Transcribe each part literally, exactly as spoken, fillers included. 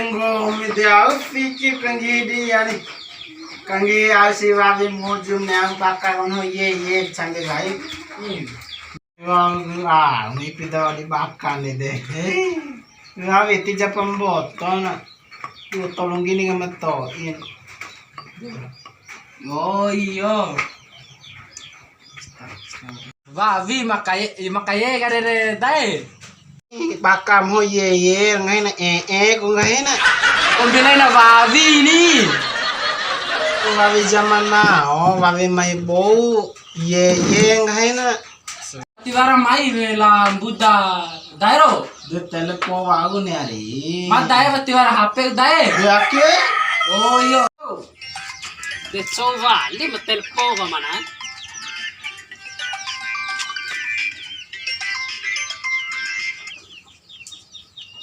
Nggomi de au fiki kanggihi dia ni. Kanggihi au si wawi mujum ne au baka ono ye ye cangge gai. Wang ah, ngipi tawa di baka ni de. Wawi tija pamboto na. Lu tolong gini ka mato'in. Oh iyo. Wawi makaye, makaye ka rere dae. Baka mo ye ye, nggahi na e e, ku nggahi na. Kombi laina wawi ni. Ku wawi zaman now, wawi mai bou. Ye ye, nggahi na. Tiwara mai wela mbuda dae ro. De telepo wa'u ni ari. Ma dae wati wara H P dae. De ake. Oh iyo. De coba li ma telepo ka mana?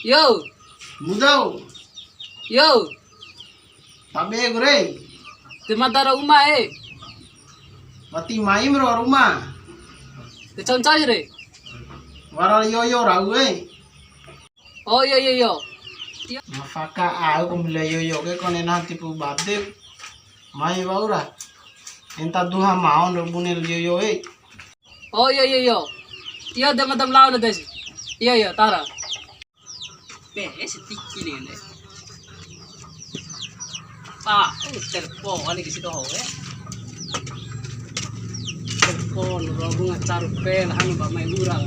Yo. Mbuda. Yo. Tabe ku re. Te mada ra uma e. Wati maim ro ruma. Te concai re. Wara yoyo rau e. Oh, iyo, iyo, iyo. Iyo. Mafaka au kombi la yoyo ke kone nanti pu bade. Mai wa'ura. Enta duha maon ro bune la yoyo e. Oh, iyo, iyo, iyo. Iyo, de madam lao na desi. Iyo, iyo, tara. Be, eh, setiki ni ngene. Pa, uh, telpon ani kisi doho, eh. Telpon, ro bunga caru pel, anu ba mai ura.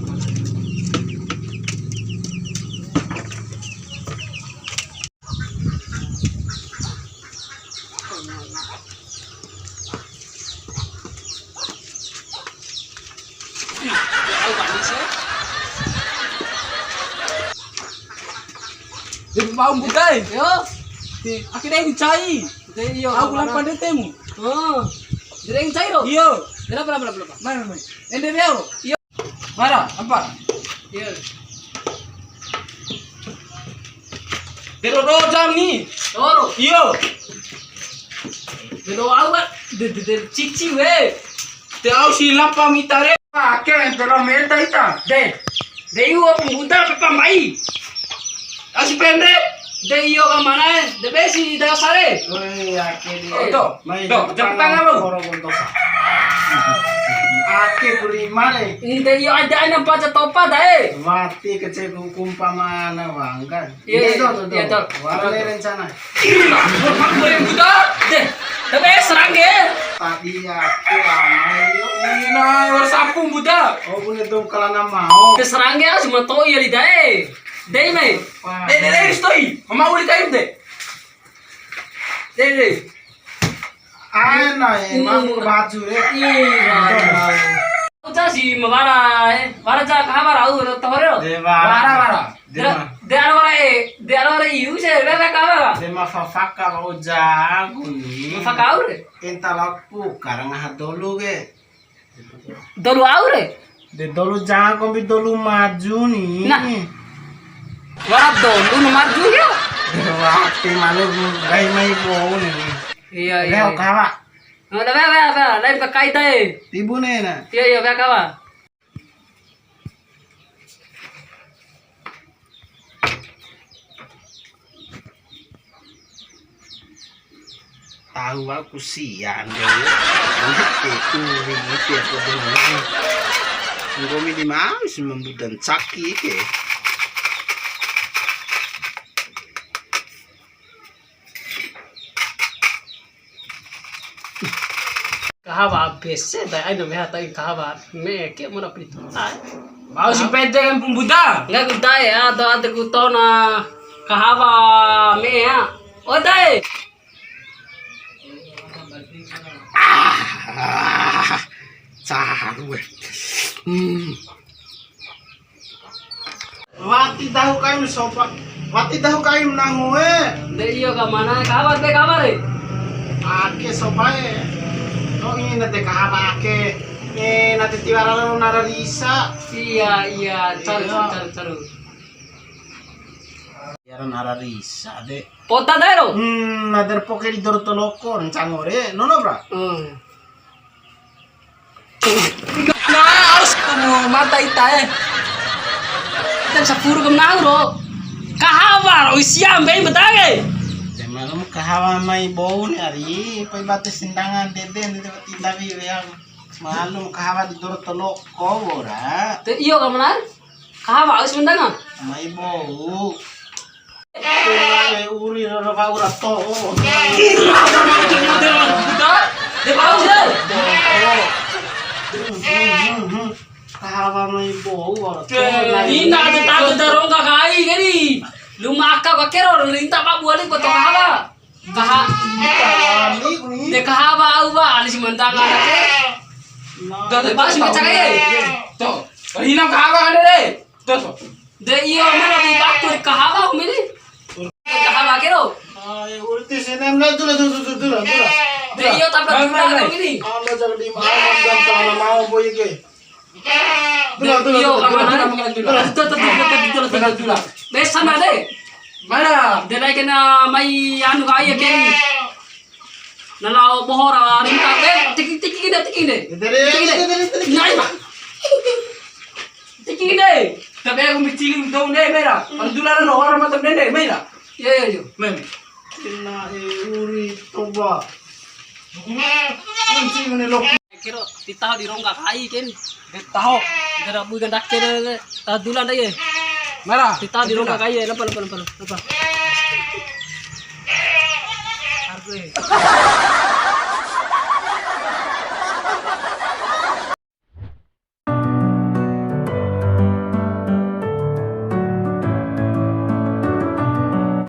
Jadi bau budai. Yo. Akhirnya ini cai. Iyo, aku lampa de temu. Oh. Jadi yang cai ro? Iyo. Kenapa, kenapa, kenapa? Mai, mai, mai. Ende beo. Iyo. Bara, apa? Iya. Dero do jam ni. Doro. Iyo. Dero awa, de, de, de, cici we. Te au si lampa mita re. Ake, dero meta ita. De. De iu apa muda apa mai? Asi pende. De iyo ka mana, de besi da sare. Woi, ake di. Oh, do. Mai do, jepang jepang alo. Koro bontosa. Ake kurima re. Nde iyo ada ana baca topa dae. Mati kecil hukum pamana wangga. Iya, iya, do, do, do. Iya, do. Wale rencana. Ih, lah, buat buta. De, de be serangge. Tadi aku ramai yo. Ina, wara sapu buta. Oh, punya tuh kalana mau. De serangge, ah, cuma to'i ya, Lidae. Dei mai. Wah. Dei, dei, dei, stoi. Mama uli kaim de. Dei, dei. Ae na, eh, hmm. Mamuk baju, eh. Iya. Uca si mawara, eh. Wara ja kahawa rau, ro tohore ro. De wara. Wara, wara. De, de ara wara, eh. De ara wara iu se, be, be kahawa. De ma fafaka ro ja, kuni. Ma faka au re. Enta lapu, karang aha dolu ke. Dolu au re? De dolu janga kombi dolu maju ni. Nah. Wara dolu nu maju ya. Wati malu gai mai bou ni. Iya, iya. Leo kawa. Ada be, be, be, lain pakai tai. Tibu ni na. Iya, iya, be kawa. Tahu aku sia ande. Uri ite aku dengar. Nggomi di mau si mambuda ncaki ke. Kahawa abese, dai aina meha tai kahawa me ke mona pito. Mau si pede kan pembuda. Enggak ku dai, atau ada ku tona kahawa me ya. Oh, dai. Ah, caru, eh. Hmm. Wati dahu kaim sopa, wati dahu kaim nangue. De iyo ka mana, kabar be kabar e? Ake sopa e. To ini nate kabar ake. Eh, nate tiwara lo nara risa. Iya, iya, caru, caru, caru, caru. Tiwara nara risa de. Pota dai ro? Hmm, nader poke di doro toloko, rencang ore. Nono, bra? Hmm. Na, aus kamu mata ita, eh. Ita bisa puru kamu nahu, ro. Kahawa ro sia mbei mbetange. Ya malum kahawa mai bou ni ari, pai bate sindangan dede ni, tinda wi wea. Malum kahawa di doro toloko ora. Te iyo ka manar? Kahawa au sindanga? Mai bou. Uri ro ro ura to. De bau de. Kahawa mai bou ora. Ina de tahu darongga kai gani. Luma aka bakero rinta pa buali boto kahawa. Kaha-, de kahawa au ba, ali si mantang ana ke. De basi baca kai. To, hinam kahawa ande de. To, to. De iyo, mana bu baku de kahawa au mini. De kahawa ke ro. Ai, ulti sinem na, dula, dula, dula, dula, dula. De iyo, tapi dula, dula, dula, dula. Ini. Allah, jangan di mau, dan tanah mau, boy, ke. Dula, dula, iyo, dula, kamana? Dula, dula, dula, dula, dula, dula, dula. Besan ade. Mana? De naik kena mai anu kai ya, ke. Na lao boho ra rinta, eh, tiki, tiki inde, tiki inde. Tiki inde. Nai, Pak. Tiki inde. Tapi aku micili dong deh, mera. Pandula na orang macam deh, mera. Iya, iya, iya. Mem. Kena e uri toba. Kunci mene lok. Kero, titaho di rongga kai, ken. Taho. Dera bui gandake de, taho dula ndai e. Mera. Titaho di rongga kai e, lampa, lampa, lampa, lampa. Harga e.